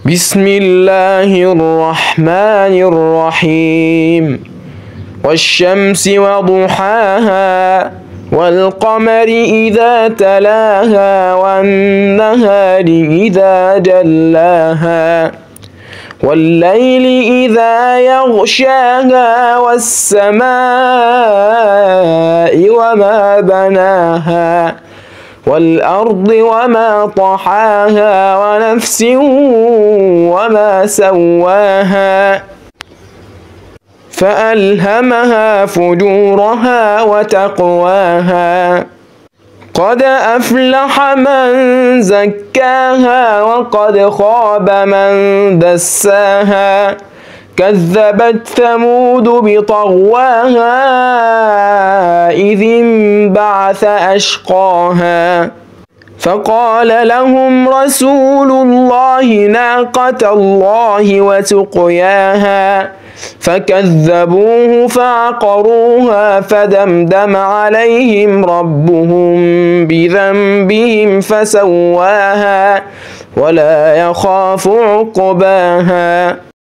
بسم الله الرحمن الرحيم. والشمس وضحاها، والقمر إذا تلاها، والنهار إذا جلاها، والليل إذا يغشاها، والسماء وما بناها، والأرض وما طحاها، ونفس وما سواها، فألهمها فجورها وتقواها. قد أفلح من زكاها، وقد خاب من دساها. كذبت ثمود بطغواها إذ انبعث أشقاها. فقال لهم رسول الله ناقة الله وسقياها، فكذبوه فعقروها، فدمدم عليهم ربهم بذنبهم فسواها، ولا يخاف عقباها.